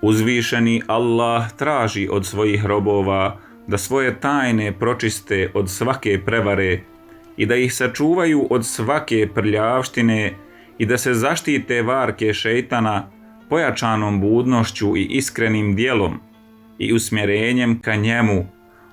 Uzvišeni Allah traži od svojih robova da svoje tajne pročiste od svake prevare i da ih sačuvaju od svake prljavštine i da se zaštite varke šejtana pojačanom budnošću i iskrenim djelom i usmjerenjem ka njemu,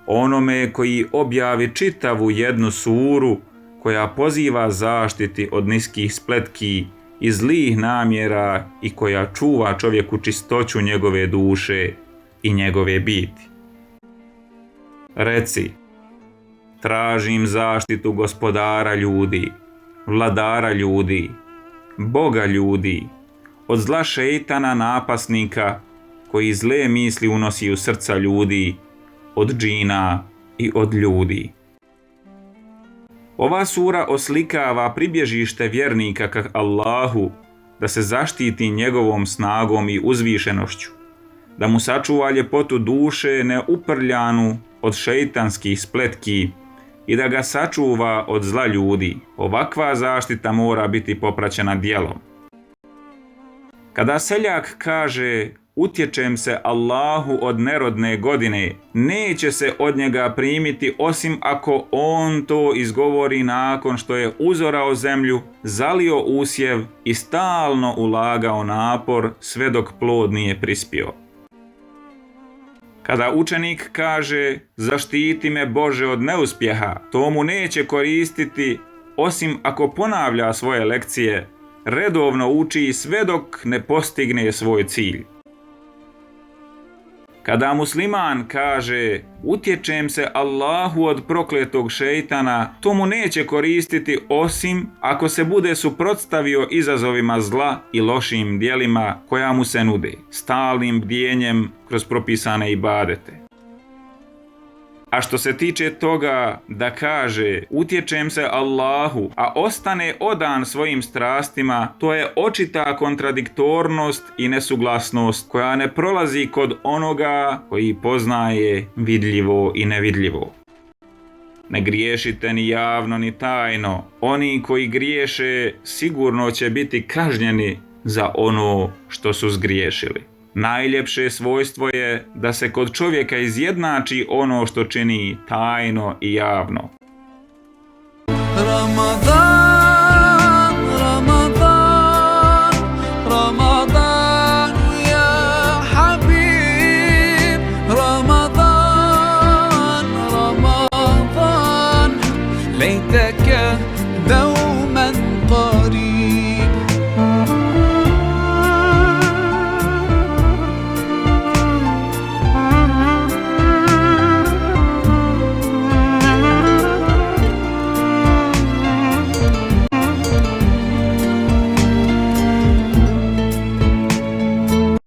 onome koji objavi čitavu jednu suru koja poziva zaštiti od niskih spletki i zlih namjera i koja čuva čovjeku čistoću njegove duše i njegove biti. Reci, tražim zaštitu gospodara ljudi, vladara ljudi, Boga ljudi, od zla šejtana napasnika koji zle misli unosi u srca ljudi, od džina i od ljudi. Ova sura oslikava pribježište vjernika ka Allahu da se zaštiti njegovom snagom i uzvišenošću, da mu sačuva ljepotu duše neuprljanu od šejtanskih spletki i da ga sačuva od zla ljudi. Ovakva zaštita mora biti popraćena djelom. Kada seljak kaže utječem se Allahu od nerodne godine, neće se od njega primiti osim ako on to izgovori nakon što je uzorao zemlju, zalio usjev i stalno ulagao napor sve dok plod nije prispio. Kada učenik kaže zaštiti me Bože od neuspjeha, to mu neće koristiti osim ako ponavlja svoje lekcije, redovno uči sve dok ne postigne svoj cilj. Kada musliman kaže utječem se Allahu od prokletog šejtana, to mu neće koristiti osim ako se bude suprotstavio izazovima zla i lošim djelima koja mu se nude, stalnim bdijenjem kroz propisane ibadete. A što se tiče toga da kaže utječem se Allahu, a ostane odan svojim strastima, to je očita kontradiktornost i nesuglasnost koja ne prolazi kod onoga koji poznaje vidljivo i nevidljivo. Ne griješite ni javno ni tajno. Oni koji griješe sigurno će biti kažnjeni za ono što su zgriješili. Najljepše svojstvo je da se kod čovjeka izjednači ono što čini tajno i javno. Ramadan